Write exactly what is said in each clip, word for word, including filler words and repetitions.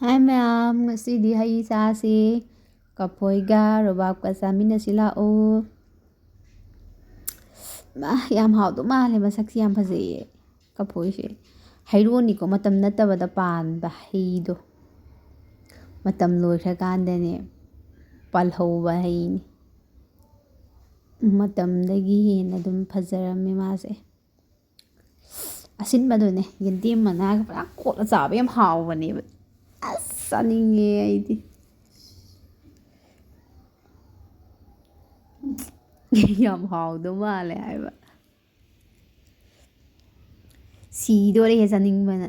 ꯍꯥꯏ ꯃꯌꯥꯝ, ꯉꯁꯤꯗꯤ ꯍꯩ ꯆꯥꯁꯤ꯫ ꯀꯐꯣꯏꯒ ꯔꯣꯕꯥꯞꯀ ꯆꯥꯃꯤꯟꯅꯁꯤ ꯂꯥꯛꯑꯣ꯫ ꯃꯥ, ꯌꯥꯝ ꯍꯥꯎꯗꯧ ꯃꯥꯜꯂꯦ, ꯃꯁꯛꯁꯤ ꯌꯥꯝ ꯐꯖꯩꯌꯦ ꯀꯐꯣꯏꯁꯦ꯫ ꯍꯩꯔꯣꯅꯤꯀꯣ, ꯃꯇꯝ ꯅꯠꯇꯕꯗ ꯄꯥꯟꯕ ꯍꯩꯗꯣ꯫ ꯃꯇꯝ ꯂꯣꯏꯈ꯭ꯔꯀꯥꯟꯗꯅꯦ ꯄꯥꯜꯍꯧꯕ ꯍꯩꯅꯤ꯫ ꯃꯇꯝꯗꯒꯤ ꯍꯦꯟꯅ ꯑꯗꯨꯝ ꯐꯖꯔꯝꯃꯦ ꯃꯥꯁꯦ꯫ ꯑꯁꯤꯟꯕꯗꯨꯅꯦ, ꯌꯦꯟꯗꯦꯝ ꯃꯅꯥꯒ ꯄꯨꯔꯥ ꯀꯣꯠꯂ ꯆꯥꯕ ꯌꯥꯝ ꯍꯥꯎꯕꯅꯦꯕ꯫ ꯑꯁ, ꯆꯥꯅꯤꯡꯉꯦ ꯑꯩꯗꯤ꯫ ꯌꯥꯝ ꯍꯥꯎꯗꯧ ꯃꯥꯜꯂꯦ ꯍꯥꯏꯕ꯫ ꯁꯤꯗꯣꯔꯦꯍꯦ ꯆꯥꯅꯤꯡꯕꯅ꯫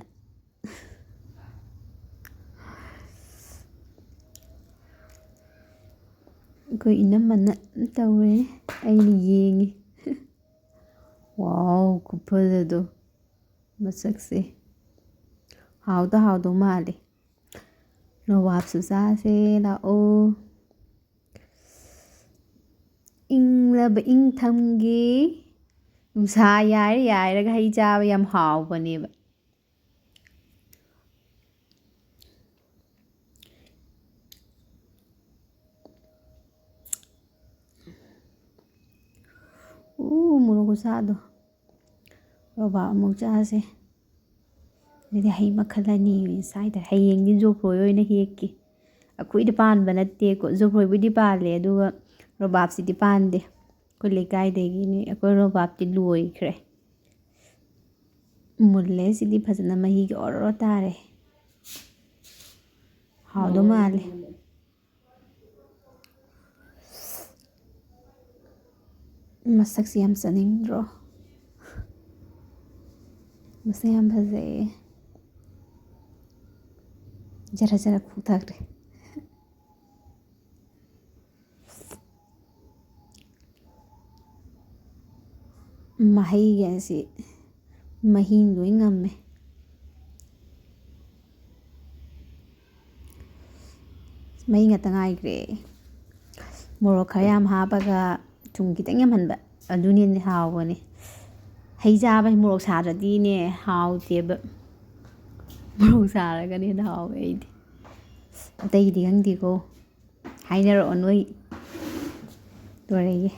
ꯑꯩꯈꯣꯏ ꯏꯅꯝꯃꯅ ꯇꯧꯔꯦ, ꯑꯩꯅ ꯌꯦꯡꯉꯤ꯫ ꯋꯥꯎ, ꯈꯨꯐꯖꯗꯣ ꯃꯁꯛꯁꯦ꯫ ꯍꯥꯎꯗ ꯍꯥꯎꯗꯧ ꯃꯥꯜꯂꯦ꯫ ꯅꯣꯕꯥꯞꯁꯨ ꯆꯥꯁꯦ ꯂꯥꯛꯑꯣ꯫ ꯏꯪꯂꯕ ꯏꯪꯊꯝꯒꯤ ꯅꯨꯡꯁꯥ ꯌꯥꯏꯔ ꯌꯥꯏꯔꯒ ꯍꯩ ꯆꯥꯕ ꯌꯥꯝ ꯍꯥꯎꯕꯅꯦꯕ꯫ ꯎ, ꯃꯣꯔꯣꯛ ꯈꯨꯁꯥꯗꯣ꯫ ꯔꯣꯕꯥꯞ ꯑꯃꯨꯛ ꯆꯥꯁꯦ꯫ ꯑꯗꯨꯗꯤ ꯍꯩ ꯃꯈꯜ ꯑꯅꯤ ꯑꯣꯏꯅ ꯆꯥꯏꯗ꯫ ꯍꯌꯦꯡꯗꯤ ꯖꯣꯐ꯭ꯔꯣꯏ ꯑꯣꯏꯅ ꯍꯦꯛꯀꯦ꯫ ꯑꯩꯈꯣꯏꯗꯤ ꯄꯥꯟꯕ ꯅꯠꯇꯦꯀꯣ꯫ ꯖꯣꯐ꯭ꯔꯣꯏꯕꯨꯗꯤ ꯄꯥꯜꯂꯦ, ꯑꯗꯨꯒ ꯔꯣꯕꯥꯞꯁꯤꯗꯤ ꯄꯥꯟꯗꯦ꯫ ꯑꯩꯈꯣꯏ ꯂꯩꯀꯥꯏꯗꯒꯤꯅꯦ꯫ ꯑꯩꯈꯣꯏ ꯔꯣꯕꯥꯞꯇꯤ ꯂꯣꯏꯈ꯭ꯔꯦ꯫ ꯃꯨꯜꯂꯦ ꯁꯤꯗꯤ ꯐꯖꯅ, ꯃꯍꯤꯒ ꯑꯣꯔꯣ ꯇꯥꯔꯦ꯫ ꯍꯥꯎꯗꯧ ꯃꯥꯜꯂꯦ꯫ ꯃꯁꯛꯁꯤ ꯌꯥꯝ ꯆꯥꯅꯤꯡꯗ꯭ꯔꯣ? ꯃꯁꯛ ꯌꯥꯝ ꯐꯖꯩꯌꯦ꯫ ꯖꯔ ꯖꯔ ꯈꯣꯛꯊꯈ꯭ꯔꯦ꯫ ꯃꯍꯩꯒꯁꯤ ꯃꯍꯤ ꯂꯣꯏ ꯉꯝꯃꯦ꯫ ꯃꯍꯤ ꯉꯥꯛꯇ ꯉꯥꯏꯈ꯭ꯔꯦ꯫ ꯃꯣꯔꯣꯛ ꯈꯔ ꯌꯥꯝ ꯍꯥꯞꯄꯒ ꯊꯨꯝ ꯈꯤꯇꯪ ꯌꯥꯝꯍꯟꯕ, ꯑꯗꯨꯅ ꯍꯦꯟꯅ ꯍꯥꯎꯕꯅꯦ꯫ ꯍꯩ ꯆꯥꯕ ꯃꯣꯔꯣꯛ ꯁꯥꯗ꯭ꯔꯗꯤꯅꯦ ꯍꯥꯎꯇꯦꯕ꯫ ꯃꯣꯔꯣꯛ ꯁꯥꯔꯒꯅ ꯍꯦꯟꯅ ꯍꯥꯎꯋꯦ ꯑꯩꯗꯤ꯫ ꯑꯇꯩꯗꯤ ꯈꯪꯗꯦꯀꯣ꯫ ꯍꯥꯏꯅꯔꯛꯑꯣ ꯅꯣꯏ꯫ ꯂꯣꯏꯔꯦ꯫